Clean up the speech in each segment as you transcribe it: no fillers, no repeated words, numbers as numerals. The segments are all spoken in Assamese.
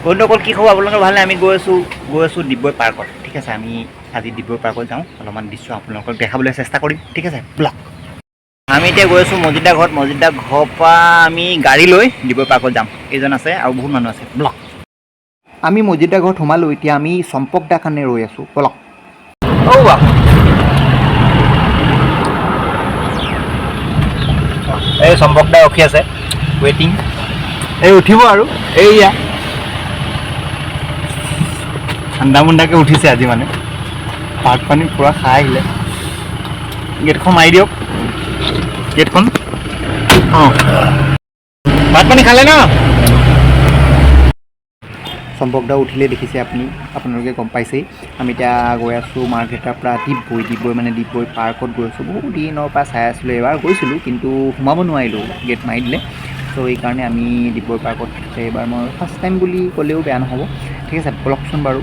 বন্ধুসকল, কি খবৰ আপোনালোকৰ? ভালনে? আমি গৈ আছোঁ ডিগবৈ পাৰ্কত। ঠিক আছে, আমি আজি ডিগবৈ পাৰ্কত যাওঁ, অলপমান দৃশ্য আপোনালোকক দেখাবলৈ চেষ্টা কৰিম। ঠিক আছে, বলক। আমি এতিয়া গৈ আছোঁ মজিদা ঘৰত। মজিদা ঘৰৰ পৰা আমি গাড়ী লৈ ডিগবৈ পাৰ্কত যাম। এইজন আছে আৰু বহুত মানুহ আছে। বলক। আমি মজিদা ঘৰত সোমালোঁ। এতিয়া আমি চম্পক দা কাৰণে ৰৈ আছোঁ। বলক। অ' বা, এই চম্পক দা ৰখি আছে, ৱেইটিং। এই উঠিব আৰু এইয়া ঠাণ্ডা মুণ্ডাকৈ উঠিছে আজি, মানে ভাত পানী পূৰা খাই আহিলে। গেটখন মাৰি দিয়ক, গেটখন। অঁ, ভাত পানী খালে ন? চম্পক দা উঠিলে, দেখিছে আপুনি, আপোনালোকে গম পাইছেই। আমি এতিয়া গৈ আছোঁ মাৰ্ঘেৰিটাৰ পৰা ডিগবৈ। ডিগবৈ মানে ডিগবৈ পাৰ্কত গৈ আছোঁ। বহুত দিনৰ পৰা চাই আছিলোঁ, এবাৰ গৈছিলোঁ কিন্তু সোমাব নোৱাৰিলোঁ, গেট মাৰি দিলে। ত' এইকাৰণে আমি ডিগবৈ পাৰ্কত এইবাৰ মই ফাৰ্ষ্ট টাইম বুলি ক'লেও বেয়া নহ'ব। ঠিক আছে, বলকচোন বাৰু।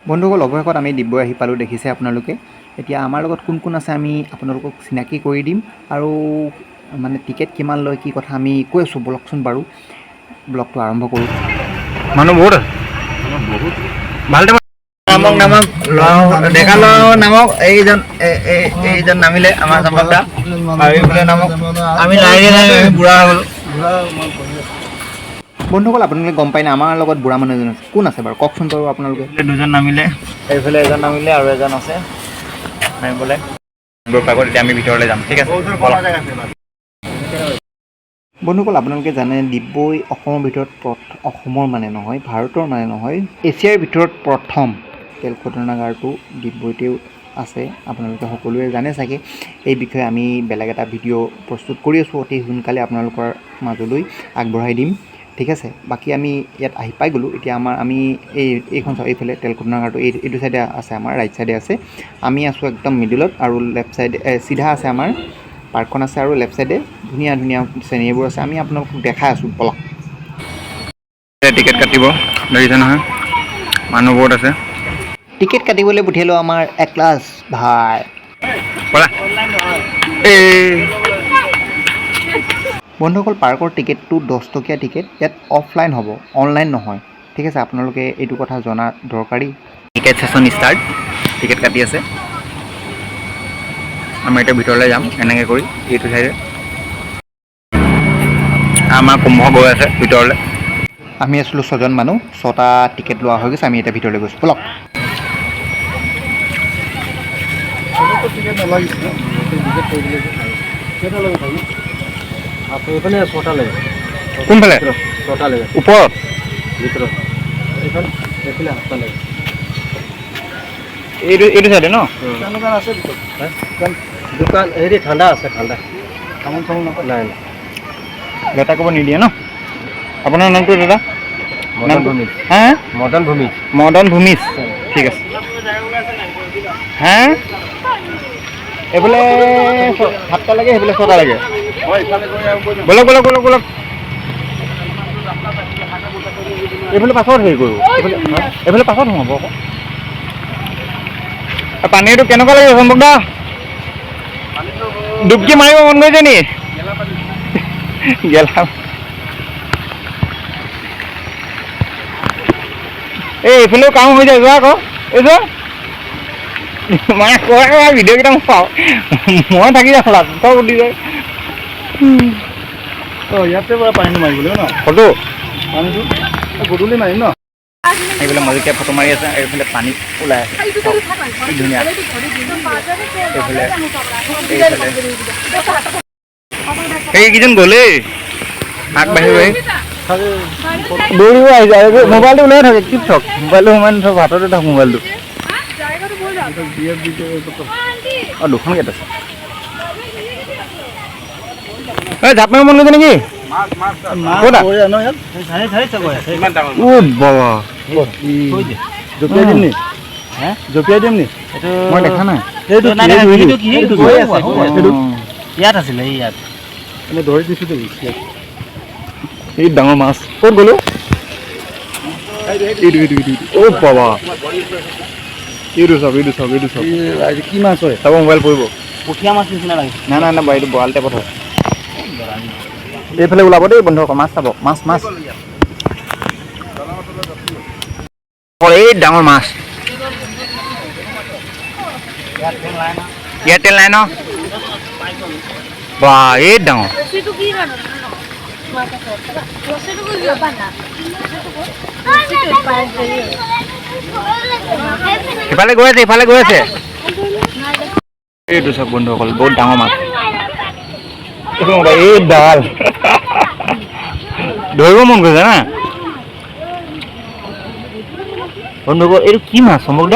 বন্ধুসকল, অৱশেষত আমি ডিগবৈ আহি পালোঁ, দেখিছে আপোনালোকে। এতিয়া আমাৰ লগত কোন কোন আছে আমি আপোনালোকক চিনাকি কৰি দিম আৰু মানে টিকেট কিমান লয়, কি কথা আমি কৈ আছোঁ। বলকচোন বাৰু, ব্লগটো আৰম্ভ কৰোঁ। মানুহ বহুত আছে। ভাল। নামক নামক, ল'ৰা, ডেকা ল'ৰা নামক। এইজন এইজন নামিলে আমাৰ চম্পক দা। আৰু এইফালে নামক। আমি লাহে লাহে, আমি বুঢ়া হৈ গ'লো। বন্ধুসকল, আপোনালোকে গম পাই নাই, আমাৰ লগত বুঢ়া মানুহ এজন আছে। কোন আছে বাৰু, কওকচোন বাৰু আপোনালোকে। দুজন নামিলে, এইফালে এজন নামিলে আৰু এজন আছে নামিবলৈ। পাৰ্কত এতিয়া আমি ভিতৰলৈ যাম। ঠিক আছে, বলক। বন্ধুসকল, আপোনালোকে জানে, ডিগবৈ অসমৰ ভিতৰত অসমৰ মানে নহয়, ভাৰতৰ মানে নহয়, এছিয়াৰ ভিতৰত প্ৰথম তেল শোধনাগাৰটো ডিগবৈতেও আছে। আপোনালোকে সকলোৱে জানে চাগে। এই বিষয়ে আমি বেলেগ এটা ভিডিঅ' প্ৰস্তুত কৰি আছোঁ, অতি সোনকালে আপোনালোকৰ মাজলৈ আগবঢ়াই দিম। ঠিক আছে, বাকী আমি ইয়াত আহি পাই গ'লোঁ। এতিয়া আমাৰ আমি এইখন চাওক, এইফালে তেল শোধনাগাৰটো এইটো চাইডে আছে, আমাৰ ৰাইট চাইডে আছে। আমি আছোঁ একদম মিডিলত আৰু লেফ্ট চাইডে চিধা আছে আমাৰ পাৰ্কখন আছে আৰু লেফ্ট চাইডে ধুনীয়া ধুনীয়া চিনেৰীবোৰ আছে। আমি আপোনালোকক দেখাই আছোঁ, বলক। টিকেট কাটিব দেখিছে নহয়, মানুহ বহুত আছে। টিকেট কাটিবলৈ পঠিয়ালোঁ আমাৰ একলাছ ভাই। ব'লা এই। বন্ধুসকল, পাৰ্কৰ টিকেটটো 10 টকীয়া টিকেট। ইয়াত অফলাইন হ'ব, অনলাইন নহয়। ঠিক আছে, আপোনালোকে এইটো কথা জনা দৰকাৰী। টিকেট ছেশ্যন ষ্টাৰ্ট, টিকেট কাটি আছে। আমি এতিয়া ভিতৰলৈ যাম এনেকৈ কৰি এইটো চাইডে। আমাৰ কুম্ভ গৈ আছে ভিতৰলৈ। আমি আছিলোঁ ছজন মানুহ, ছটা টিকেট লোৱা হৈ গৈছে। আমি এতিয়া ভিতৰলৈ গৈছোঁ, ব'লক। টিকেট নালাগিছিলে, টিকেট কৰি দিলে। কেইটা লাগে ভাবি এইফালে ছটা লাগে। কোনফালে? ছটা লাগে। ওপৰত? ভিতৰত এইফালে, এইফালে সাতটা লাগে। এইটো চাইডে ন? দোকান আছে ভিতৰত? দোকান হেৰি ঠাণ্ডা আছে, ঠাণ্ডা তামোল চামোল নাপায়। নাই নাই। লেতেৰা কৰিব নিদিয়ে ন? আপোনাৰ নামটো দাদা? মদন ভূমিজ। হা? মদন ভূমিজ। মদন ভূমিজ, ঠিক আছে। হা, এইফালে সাতটা লাগে, সেইফালে ছটা লাগে। ব'লক ব'লক ব'লক ব'লক। এইফালে পাছত হেৰি কৰোঁ, এইফালে পাছত সোমাব আকৌ। পানীটো কেনেকুৱা লাগিব চম্পক দা? ডুবকি মাৰিব মন গৈছে নি? গেলা। এই এইফালেও কাম হৈ যায়, যোৱা আকৌ। এই যোৱা মানে কয় ভিডিঅ'কেইটা মই পাওঁ, মই থাকি যাওঁ লাষ্টত, চব উঠি যায়। অঁ, ইয়াতে পৰা পানীটো মাৰিব লাগিব ন? ফটো। পানীটো গধূলি মাৰিম ন? এইফালে মজিকে ফটো মাৰি আছে, এইফালে পানী ওলাই আছে। কি ধুনীয়া! এইফালে এইফালে সেইকেইজন গ'লেই আগবাঢ়ি বাঢ়ি দৌৰিব আহিছে। আৰু মোবাইলটো ওলাই থাকে, কি থক, মোবাইলটো সোমাই নথক, হাততে থাক মোবাইলটো। অঁ, দুখন গেট আছে। এই জাপ মাৰিব মন গৈছে নেকি? ক'ত? অ' বাবা, জঁপিয়াই দিম নি? জঁপিয়াই দিম নি? মই দেখা নাই। ইয়াত আছিলে, ইয়াত। মই ধৰি দিছোঁ দেই। এই ডাঙৰ মাছ ক'ত গ'লো? এইটো এইটো এইটো। অ' বাবা, এইটো চাওক, এইটো চাওক, এইটো চাওক। কি মাছ হয়? চাব, মোবাইল পৰিব। পুঠীয়া মাছ নিচিনা লাগিছে। নাই নাই নাই, এইটো বৰাল টাইপত হয়। এইফালে ওলাব দেই বন্ধুসকল, মাছ চাব, মাছ মাছ। এই ডাঙৰ মাছ, ইয়াত তেল নাই ন? বা, এই ডাঙৰ। ইফালে গৈ আছে, ইফালে গৈ আছে। এইটো চাওক বন্ধুসকল, বহুত ডাঙৰ মাছ। এই ডাল ধৰিব মন গৈছে না বন্ধুসকল? এইটো কি মাছ সম্ভৱ?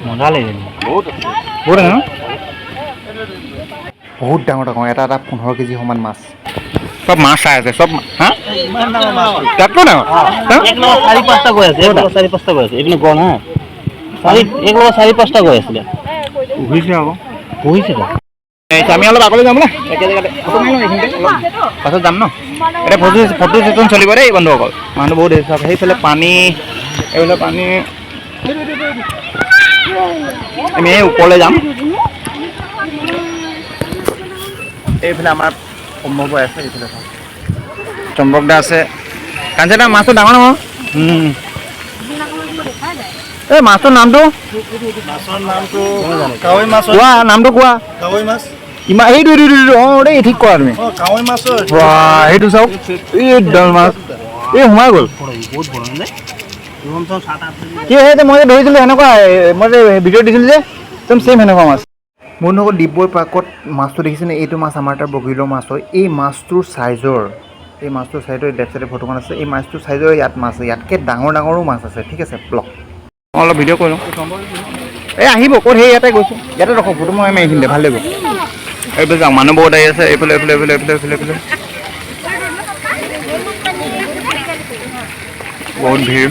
মজা লাগিছে, বহুত বহুত ন। বহুত ডাঙৰ ডাঙৰ, এটা এটা 15 কেজি সমান মাছ। চব মাছ চাই আছে চব। হা, তাতকৈ ডাঙৰ। এক লগত চাৰি পাঁচটা গৈ আছে, এক লগত চাৰি পাঁচটা গৈ আছে। এইপিনে গ'ল। হা, চাৰি, এক লগত চাৰি পাঁচটা গৈ আছিলে। পুহিছে আকৌ। পুহিছে তো। আমি অলপ আগলৈ যাম নে একে জেগাতে ফটো মাৰি লওঁ এইখিনিতে অলপ, পাছত যাম ন? এতিয়া ফটো ফটো চেচন চলিব দেই বন্ধুসকল। মানুহ বহুত আহিছে। সেইফালে পানী, এইফালে পানী। আমি এই ওপৰলৈ যাম। এইফালে আমাৰ সম্ভৱ হৈ আছে। এইফালে চাওক, চম্পক দা আছে, কাঞ্চা দা। মাছটো ডাঙৰ নহয়। এই মাছটোৰ নামটো? মাছৰ নামটো কাৱৈ মাছ। কোৱা, নামটো কোৱা। কাৱৈ মাছ। ইমান এইটো এইটো এইটো। অঁ দেই, ঠিক কৰা তুমি। অঁ, কাৱৈ মাছ। বাহ, সেইটো চাওক, এই ডাল মাছ এই সোমাই গ'ল। কি সেই মই যে ধৰিছিলোঁ সেনেকুৱা, মই যে ভিডিঅ' দিছিলোঁ যে, একদম ছেইম সেনেকুৱা মাছ। বন্ধুসকল, ডিগবৈ পাৰ্কত মাছটো দেখিছেনে? এইটো মাছ আমাৰ তাৰ বগীবিলৰ মাছ হয়। এই মাছটোৰ চাইজৰ লেফ্ট চাইডে ফটোখন আছে। এই মাছটোৰ চাইজৰ ইয়াত মাছ আছে, ইয়াতকৈ ডাঙৰ ডাঙৰো মাছ আছে। ঠিক আছে, ব্লক। অলপ ভিডিঅ' কৰি লওঁ। এই আহিব ক'ত? সেই ইয়াতে গৈছোঁ, ইয়াতে ৰখক, ফটো মই মাৰি এইখিনিতে ভাল লাগিব। এইফালে যাওঁ, মানুহ বহুত আহি আছে। এইফালে এইফালে এইফালে এইফালে এইফালে এইফালে বহুত ভিৰ।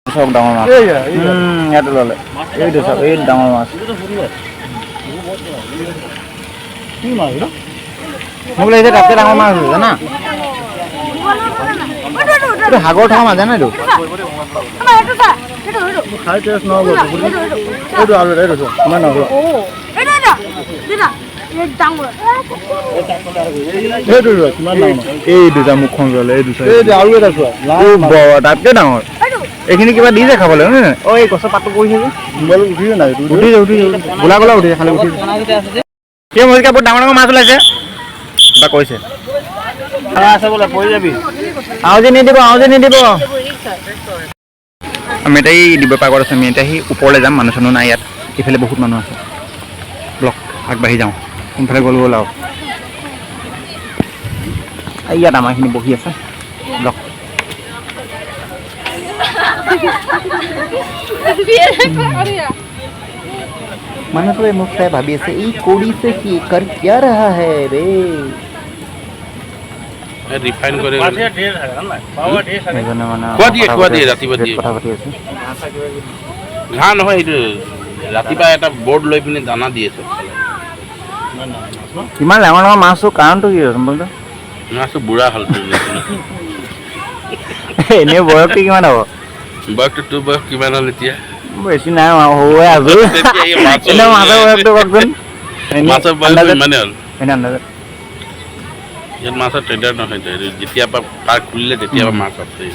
চাওক, ডাঙৰ মাছ ইয়াত ওলালে। এইটো চাওক, এই ডাঙৰ মাছ। কি মাছ এইটো? মোক লাগিছে তাতকৈ ডাঙৰ মাছ আছে, জানা? এইটো সাগৰ থকা মাছ, জানা এইটো? খাই টেষ্ট নহ'ব এইটো। আৰু এইটো চোৱা, ইমান নহ'ব। এইটো চোৱা, কিমান ডাঙৰ। এই দুটা মুখখন ওলালে, এই দুটা। এই আৰু এটা চোৱা। তাতকৈ ডাঙৰ। এইখিনি কিবা দিছে খাবলৈ, হয় নহয়? অ, এই গছৰ পাতটো পৰিছে যে। মোবাইলত উঠিছে নাই এইটো? উঠিছে, উঠিছে, গোলা গোলা উঠিছে, খালি উঠিছে। কি মজিকা, বহুত ডাঙৰ ডাঙৰ মাছ ওলাইছে কিবা কৈছে। আছে বোলে, পৰি যাবি। আউজি নিদিব, আউজি নিদিব। আমি এতিয়া এই ডিগবৈ পাৰ্কত আছোঁ। আমি এতিয়া সেই ওপৰলৈ যাম। মানুহ চানুহ নাই ইয়াত, ইফালে বহুত মানুহ আছে। ব্লক, আগবাঢ়ি যাওঁ। কোনফালে গ'ল গ'ল আৰু। এই ইয়াত আমাৰখিনি বহি আছে। ব্লক। মানুহটোৱে মোক চাই ভাবি আছে, ই কৰিছে কি, কৰ কিয়া ৰহা হে ৰে। ৰিফাইন কৰে। এজনে মানে খোৱা দিয়ে, কথা খোৱা পাতি দিয়ে, আছে, ৰাতিপুৱা দিয়ে। কথা পাতি আছে। ঘাঁহ নহয় এইটো, ৰাতিপুৱা এটা বৰ্ড লৈ পিনে দানা দিয়ে চবফালে। ইমান ডাঙৰ ডাঙৰ মাছটো কাৰণটো কি বলতো? মাছটো বুঢ়া হ'ল। এনেই বয়সটো কিমান হ'ব? বয়সটো, তোৰ বয়স কিমান হ'ল এতিয়া? বেছি নাই, সৰুৱে আছো। তেতিয়া এই মাছৰ এনে মাছৰ বয়সটো কওকচোন এনেই। মাছৰ বয়স আন্দাজত। ইমানেই হ'ল। এনে আন্দাজত। ইয়াত মাছৰ টেণ্ডাৰ নহয়, যেতিয়াৰ পৰা পাৰ্ক খুলিলে তেতিয়াৰ পৰা মাছ আছে।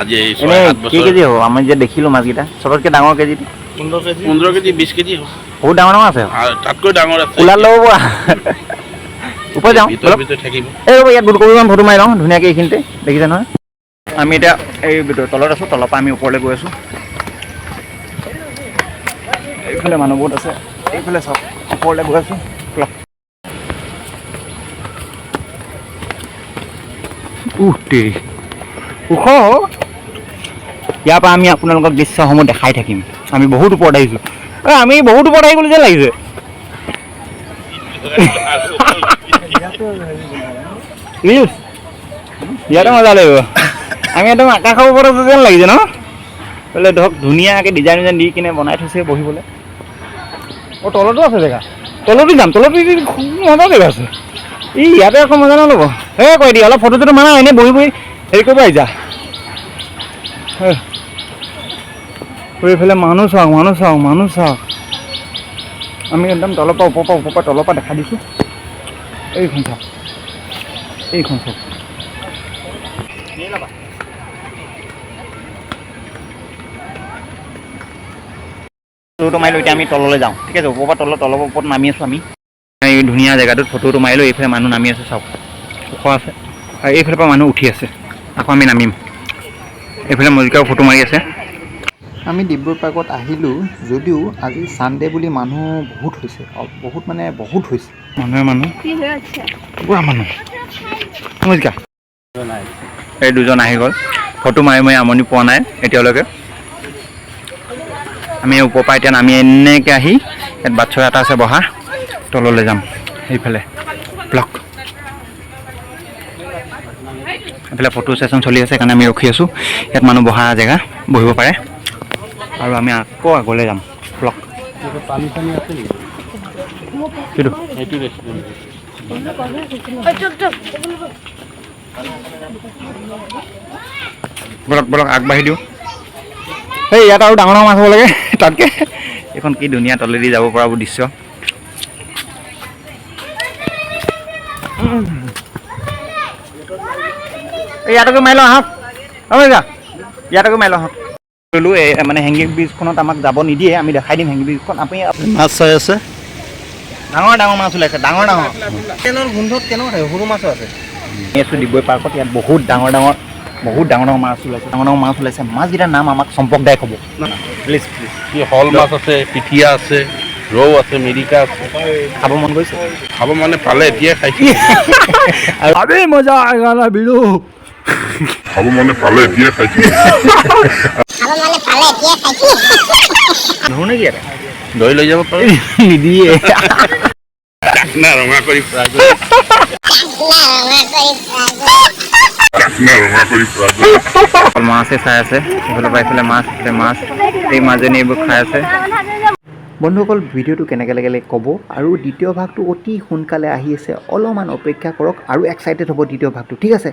আজি এই ছয় এনেই সাত কেই বছৰ। কেজি হ'ব? আমি যে দেখিলোঁ মাছকেইটা, চবতকৈ ডাঙৰ কেজিটো? 15 কেজি, 20 কেজি হ'ব। বহুত ডাঙৰ ডাঙৰ আছে। আৰু তাতকৈ ডাঙৰ আছে। ওলাল ল'ব পৰা। ওপৰত যাওঁ। ভিতৰে ব'লক। ভিতৰে থাকিব। এই ৰ'ব, ইয়াত দুকপিমান ফটো মাৰি লওঁ ধুনীয়াকৈ এইখিনিতে। দেখিছে নহয়, আমি এতিয়া এই তলত আছোঁ। তলৰ পৰা আমি ওপৰলৈ গৈ আছোঁ। এইফালে মানুহ বহুত আছে। এইফালে চাওক, ওপৰলৈ গৈ আছোঁ। ব'লক। উহ তেৰি, ওখ। ইয়াৰ পৰা আমি আপোনালোকক দৃশ্যসমূহ দেখাই থাকিম। আমি বহুত ওপৰত আহিছোঁ। ঐ, আমি বহুত ওপৰত আহি গ'লো যেন লাগিছে। ৰিলছ ইয়াতে মজা লাগিব। আমি একদম আকাশৰ ওপৰত আছোঁ যেন লাগিছে ন? বোলে ধৰক, ধুনীয়াকৈ ডিজাইন ডিজাইন দি কিনে বনাই থৈছে বহিবলৈ। অঁ, তলতো আছে জেগা। তলতো যাম। তলতো খুব মজা জেগা আছে। ই ইয়াতে আকৌ মজা নল'ব। এই কৈ দি অলপ ফটো চটো মাৰা। এনেই বহি বহি হেৰি কৰিব আহিছা। এইফালে মানুহ চাওক, মানুহ চাওক, মানুহ চাওক। আমি একদম তলৰ পৰা ওপৰৰ পৰা, ওপৰৰ পৰা তলৰ পৰা দেখাই দিছোঁ। এইখন চাওক, এইখন চাওক। ফটোটো মাৰিলোঁ। এতিয়া আমি তললৈ যাওঁ, ঠিক আছে? ওপৰৰ পৰা তলত, তলৰ পৰা ওপৰত নামি আছোঁ আমি। এই ধুনীয়া জেগাটোত ফটোটো মাৰিলোঁ। এইফালে মানুহ নামি আছে, চাওক, ওখ আছে। আৰু এইফালৰ পৰা মানুহ উঠি আছে। আকৌ আমি নামিম। এইফালে মজিকাও ফটো মাৰি আছে। আমি ডিগবৈ পাৰ্কত আহিলোঁ যদিও আজি ছানডে বুলি মানুহ বহুত হৈছে। বহুত মানে বহুত হৈছে। মানুহে মানুহ, পুৰা মানুহ। মজিকা, এই দুজন আহি গ'ল। ফটো মাৰি মাৰি আমনি পোৱা নাই এতিয়ালৈকে। আমি ওপৰৰ পৰা এতিয়া নামি এনেকৈ আহি ইয়াত বাটচৰা এটা আছে বহা, তললৈ যাম সেইফালে। ব্লক এইফালে ফটো ছেশ্যন চলি আছে, সেইকাৰণে আমি ৰখি আছোঁ। ইয়াত মানুহ বহা জেগা, বহিব পাৰে। আৰু আমি আকৌ আগলৈ যাম। ব্লক। পানী চানী আছে নেকি? কিটো? সেইটো ৰেষ্টুৰেণ্ট। বলক, বলক, আগবাঢ়ি দিওঁ। এই ইয়াত আৰু ডাঙৰ ডাঙৰ মাছ হ'ব লাগে তাতকৈ। এইখন কি ধুনীয়া তলেদি যাব পৰাবোৰ দৃশ্য। এই ইয়াতকে মাৰি লওঁ আহক। অ যা, ইয়াতকে মাৰি লওঁ আহক। ল'লোঁ। এই মানে হেংগিং ব্ৰিজখনত আমাক যাব নিদিয়ে। আমি দেখাই দিম হেংগিং ব্ৰিজখন। আপুনি মাছ চাই আছে। ডাঙৰ ডাঙৰ মাছ ওলাইছে, ডাঙৰ ডাঙৰ। তেলৰ গোন্ধত কেনেকুৱা থাকে? সৰু মাছো আছে। আমি আছোঁ ডিগবৈ পাৰ্কত। ইয়াত বহুত ডাঙৰ ডাঙৰ, বহুত ডাঙৰ ডাঙৰ মাছ ওলাইছে, ডাঙৰ ডাঙৰ মাছ ওলাইছে। মাছকেইটাৰ নাম আমাক চম্পক দাই ক'ব, প্লিজ প্লিজ। কি শ'ল মাছ আছে, পিঠিয়া আছে, ৰৌ আছে, মিৰিকা আছে। খাব মন গৈছে। খাব মানে পালে এতিয়াই খাইছোঁ। अभी मजा आएगा ना भिड़ू। খাব মানে পালে এতিয়াই খাইছোঁ। ধৰো নেকি ইয়াতে? দৈ লৈ যাব পাৰোঁ। নিদিয়ে। না, ৰঙা কৰি ফ্ৰাই কৰি। না, ৰঙা কৰি ফ্ৰাই কৰি। অকল মাছে চাই আছে। এইফালৰ পৰা এইফালে মাছ, এইফালে মাছ। এই মাজনী এইবোৰ খাই আছে। বন্ধুসকল, ভিডিঅ'টো কেনেকৈ লাগিলে ক'ব আৰু দ্বিতীয় ভাগটো অতি সোনকালে আহি আছে। অলপমান অপেক্ষা কৰক আৰু এক্সাইটেড হ'ব দ্বিতীয় ভাগটো, ঠিক আছে।